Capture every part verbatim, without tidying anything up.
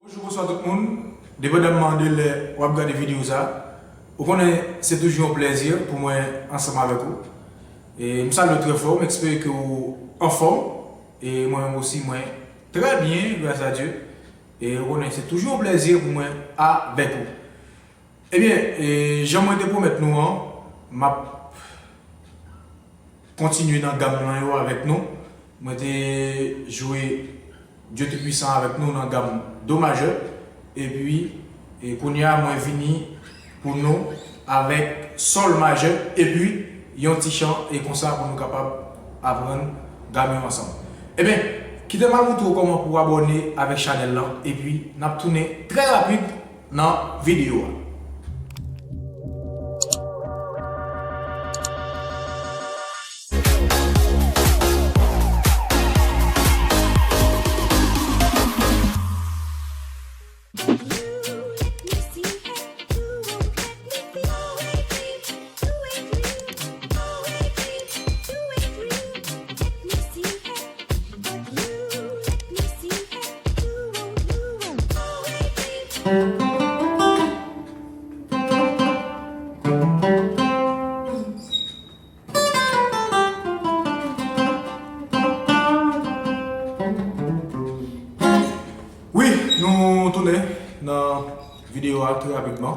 Bonjou, bonswa tout moun. Depandamman de lè w ap gade videyo sa, ou konnen se toujou yon plèzi pou mwen ansanm avèk ou. E m salye w trè fò, m espere ke w anfòm. E mwen menm osi, mwen trè byen, gras a Dye. E ou konnen se toujou yon plèzi pou mwen avèk ou. Ebyen, e, jan mwen te pwomèt nou an, m ap kontinye nan gam lan yo avèk nou. Mwen te jwe Dye Toupisan avèk nou nan gam do majè. Epi, e, kounye a, mwen vini pou nou avèk sòl majè. Epi, yon ti chan, e konsa pou nou kapab aprann gam yo ansanm. Ebyen, kite m al moutre w kòman pou w abòne avèk chanèl lan. Epi, n ap tounen trè rapid nan videyo a. Wi, nou tounen nan videyo a trè rapidman.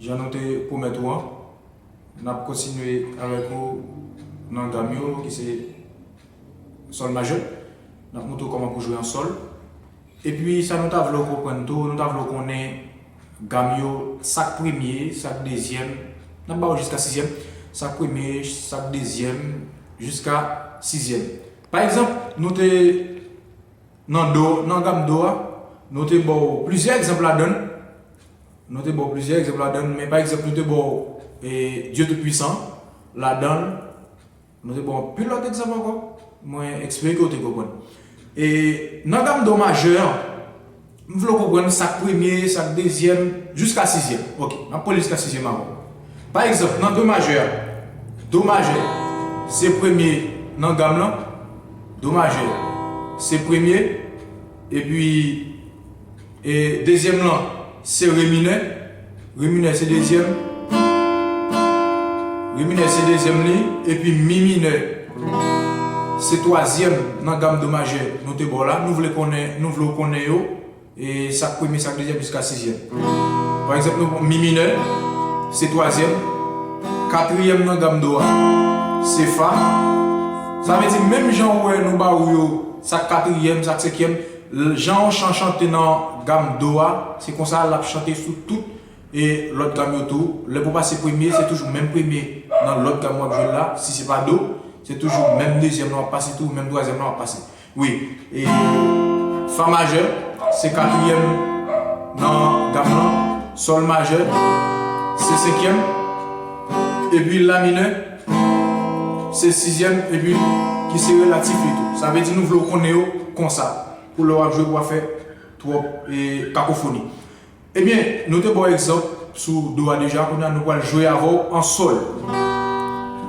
Jan nou te pwomèt ou an, n ap kontinye avèk ou nan gam yo ki se sòl majè. N ap montre w kòman pou jwe an sòl. Epi sa nou ta vle w konprann tou, nou ta vle w konnen gam yo, sa k premye, sa k dezyèm. N ap ba w jiska sizyèm. Sa k premye, sa k dezyèm, jiska sizyèm. Pa egzanp, nou te nan do, nan gam do a, nou te ba w plizyè egzanp ladan l. Nou te ba w plizyè egzanp ladan l, men pa egzanp, nou te ba w, e, Dye Toupisan ladan l. Nou te ba w anpil lòt egzanp ankò. Mwen espere ke w te konprann. E nan gam do majè an, m vle w konprann sa k premye, sa k dezyèm, jiska sizyèm. Oke, n ap pran l jiska sizyèm ankò. Pa egzanp, nan do majè a, do majè se premye nan gam lan. Do majè se premye, epi, e, dezyèm lan se re minè. Re minè se dezyèm. Re minè se dezyèm li. Epi mi minè se twazyèm nan gam do majè nou te ba w la. Nou vle konnen, nou vle w konnen yo. E sa k premye, sa k dezyèm jiska sizyèm. Pa egzanp, nou pran mi minè, se twazyèm. Katriyèm nan gam do a, se fa. Sa vle di, menm jan ou wè nou ba ou yo, sa k katriyèm, sa k senkyèm, l-, jan yon chan chante nan gam do a, se konsa l ap chante sou tout, e, lòt gam yo tou. Lè pou pase premye, se toujou menm premye nan lòt gam w ap jwe la. Si se pa do, se toujou menm dezyèm nan w ap pase tou, menm twazyèm nan w ap pase. Wi, e fa majè, se katriyèm nan gam lan, sòl majè, se senkyèm, epi la minè, se sizyèm, epi ki se relatif li tou. Sa vle di nou vle w konnen yo konsa, pou lè w ap jwe, pou w pa fè twòp, e, kakofoni. Ebyen, nou te ba w egzanp sou do a deja, kounye a nou pral jwe avè w an sòl.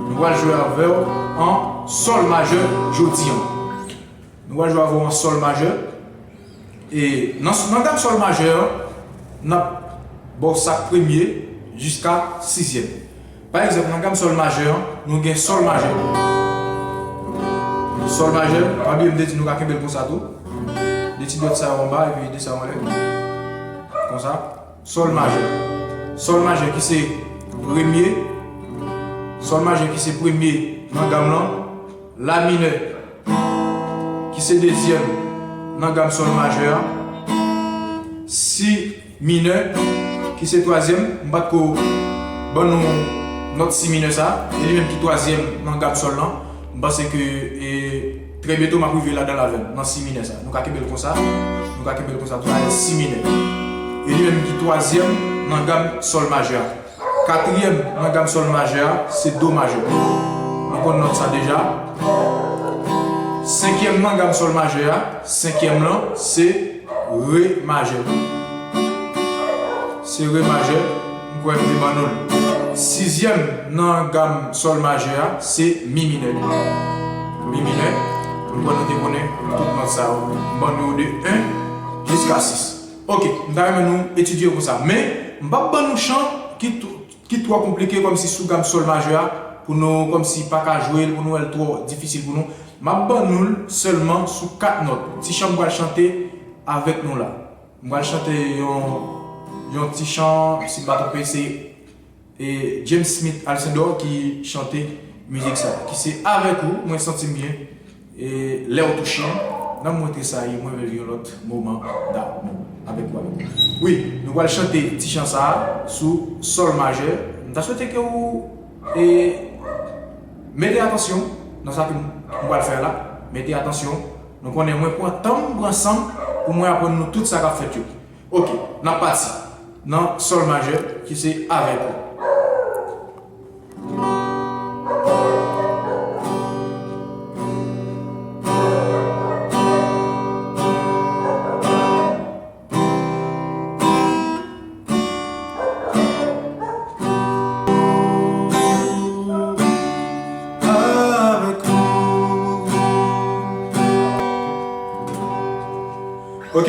Nou pral jwe avè w an sòl majè jodi an. Nou pral jwe avè w an sòl majè. E nan, nan gam sòl majè an, n ap ba w sa k premye jiska sizyèm. Pa egzanp, nan gam sòl majè an, nou gen sòl majè. Sòl majè, pa bliye m te di nou ka kenbe l konsa tou. De ti dwèt sa yo anba epi de sa yo anlè. Konsa. Sòl majè. Sòl majè ki se premye. Sòl majè ki se premye nan gam lan. La minè ki se dezyèm nan gam sòl majè a. Si minè, ki se twazyèm, m pa t ko ban nou nòt si minè sa, e li menm ki twazyèm nan gam sòl lan. M panse ke, e, trè byento m ap rive ladan l avè l, nan si minè sa. Nou ka kenbe l konsa, nou ka kenbe l konsa tou, si minè. E li menm ki twazyèm nan gam sòl majè a. Katriyèm nan gam sòl majè a, se do majè. Nou konn nòt sa deja. Senkyèm nan gam sòl majè a, senkyèm lan, se re majè. Se re majè, m kwè m te ban nou l. Sizyèm nan gam sòl majè a, se mi minè. Mi minè, m kwè nou te konnen tout nòt sa yo. M ban nou yo de en jiska sis. Ok, m ta renmen nou etidye yo konsa. Men, m p ap ban nou chan ki, t- ki twò konplike kòmsi sou gam sòl majè a, pou nou kòmsi pa ka jwe l, pou nou wè l twò difisil pou nou. M ap ban nou l sèlman sou kat nòt. Ti chan m pral chante avèk nou la. M pral chante yon, yon ti chan, si m pa twonpe, se e James Smith Alcindor ki chante mizik sa, ki se Avèk ou, mwen santi m byen. E lè w touche m, nanm mwen tresayi, mwen viv yon lòt moman damou avèk ou, avèk ou. Wi, nou pral chante ti chan sa a sou sòl majè. M ta swete ke ou e, mete atansyon nan sa ke m m pral fè la. Mete atansyon. Nou konnen mwen pran tan m, pran san m pou mwen aprann nou tout sa k ap fèt yo. Ok, n ap pati nan sòl majè ki se Avèk ou. Avèk ou. Ok,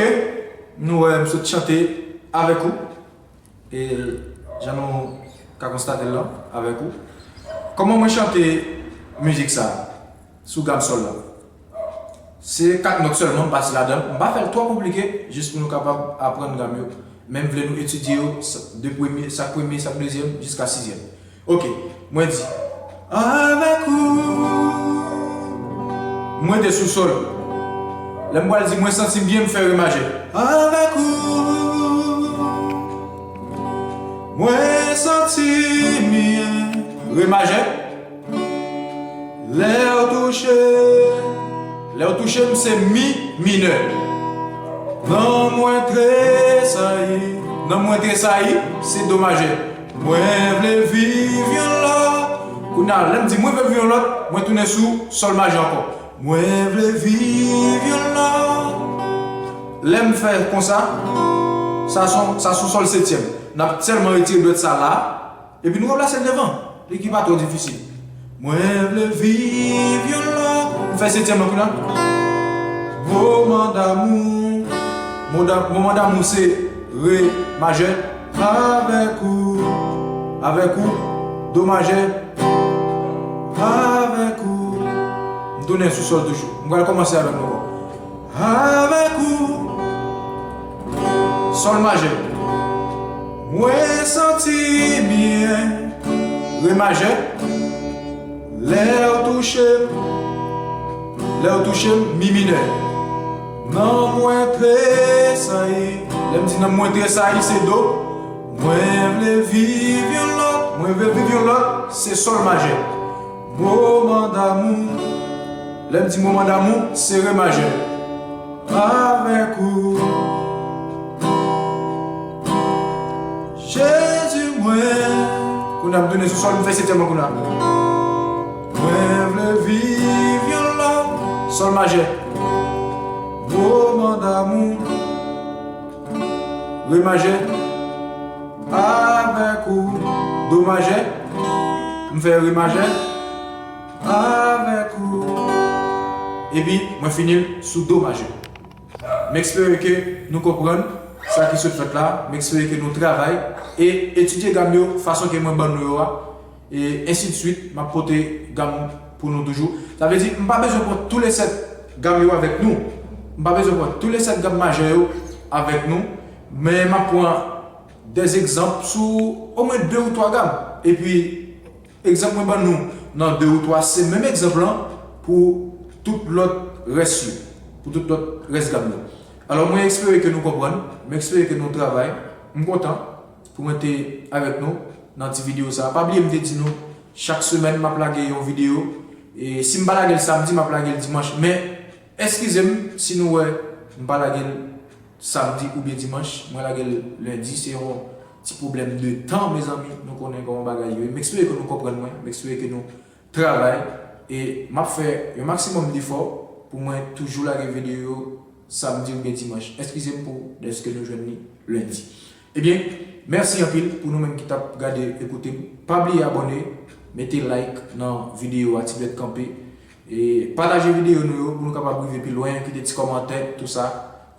nou wè m sot chante Avèk ou. E jan nou ka konstate l lan, Avèk ou. Kòman mwen chante mizik sa a sou gam sòl la? Se kat nòt sèlman m pase ladan l. M pa fè l twò konplike, jis pou nou kapab aprann gam yo. Men m vle nou etidye yo, sa- de premye, sa k premye, sa k dezyèm, jiska sizyèm. Ok, mwen di, Avèk ou. Mwen te sou sòl. Lè m pral di, mwen santi m byen, m fè re majè. Avèk ou. Mwen santi m byen. Re majè. Lè w touche. Lè w touche m, se mi minè. Nanm mwen tresayi. Nanm mwen tresayi, se do majè. Mwen vle viv yon lòt. Kounye a, lè m di mwen vle viv yon lòt, mwen tounen sou sòl majè ankò. Mwen vle viv yon lòt. Lè m fè konsa, sa son, sa sou sòl setyèm. N ap sèlman retire dwèt sa la, epi nou replase l devan. Li ki pa twò difisil. Mwen vle viv yon lòt. M fè setyèm nan kounye a. Moman damou. Mo da- Moman damou se re majè. Avèk ou. Avèk ou. Do majè. Avèk ou. M tounen sou sòl toujou. M pral kòmanse avèk nou ankò. Avèk ou. Sòl majè. Mwen santi m byen. Re majè. Lè w touche m. Lè w touche m, mi minè. Nanm mwen tresayi. Lè m di nanm mwen tresayi, se do. Mwen vle viv yon lòt. Mwen vle viv yon lòt, se sòl majè. Moman damou. Lè m di moman damou, se re majè. Avèk ou. Jezi mwen. Kounye a m tounen sou sòl, m fè setyèm nan kounye a. Mwen vle viv yon lòt. Sòl majè. Moman damou. Re majè. Avèk ou. Do majè. M fè re majè. Avèk ou. Epi, mwen fini l sou do majè. M espere ke nou konprann sa ki sot fèt la. M espere ke nou travay e etidye gam yo fason ke mwen ban nou yo a. E ensi de swit, m ap pote gam pou nou toujou. Sa vle di, m pa bezwen pran tou le sèt gam yo avèk nou. M pa bezwen pran tou le sèt gam majè yo avèk nou. Men m ap pran dè egzanp sou omwen de ou twa gam. Epi, egzanp mwen ban nou nan de ou twa, se menm egzanp lan pou tout lòt rès yo, pou tout lòt rès gam yo. Alò, mwen espere ke nou konprann, mwen espere ke nou travay. M kontan pou mwen te avèk nou nan ti videyo sa a. Pa bliye m te di nou, chak semèn m ap lage yon videyo. E si m pa lage l samdi, m ap lage l dimanch. Men, eskize m si nou wè m pa lage l samdi oubyen dimanch, mwen lage l lendi, se yon ti pwoblèm de tan, mezanmi, nou konnen kòman bagay yo ye. M espere ke nou konprann mwen, m espere ke nou travay, e m ap fè yon maksimòm defò pou mwen toujou lage videyo samdi oubyen dimanch. Eskize m pou dèske nou jwenn li lendi. Ebyen, mèsi anpil pou nou menm ki t ap gade, ekoute m. Pa bliye abòne, mete like nan videyo a, ti dwèt kanpe. E pataje videyo nou yo pou nou kapab rive pi lwen, kite ti kòmantè, tou sa.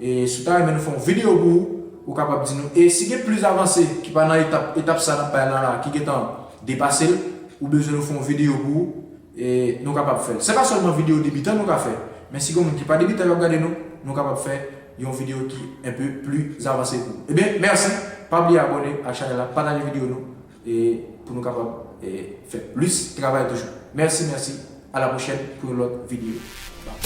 E si w ta renmen nou fè yon videyo pou ou, ou kapab di nou. E si gen plis avanse ki pa nan etap, etap sa n ap pale la, la, ki gentan depase l, ou bezwen nou fè yon videyo pou ou, e nou kapab fè l. Se pa sèlman videyo debitan nou ka fè, men si gen moun ki pa debitan y ap gade nou, nou kapab fè yon videyo ki un peu plus avancé pou ou. Ebyen, mèsi. Pa bliye abòne ak chanèl la, pataje videyo nou, e pou nou kapab e, fè plis travay toujou. Mèsi, mèsi. A la pwochèn pou yon lòt videyo. Bye.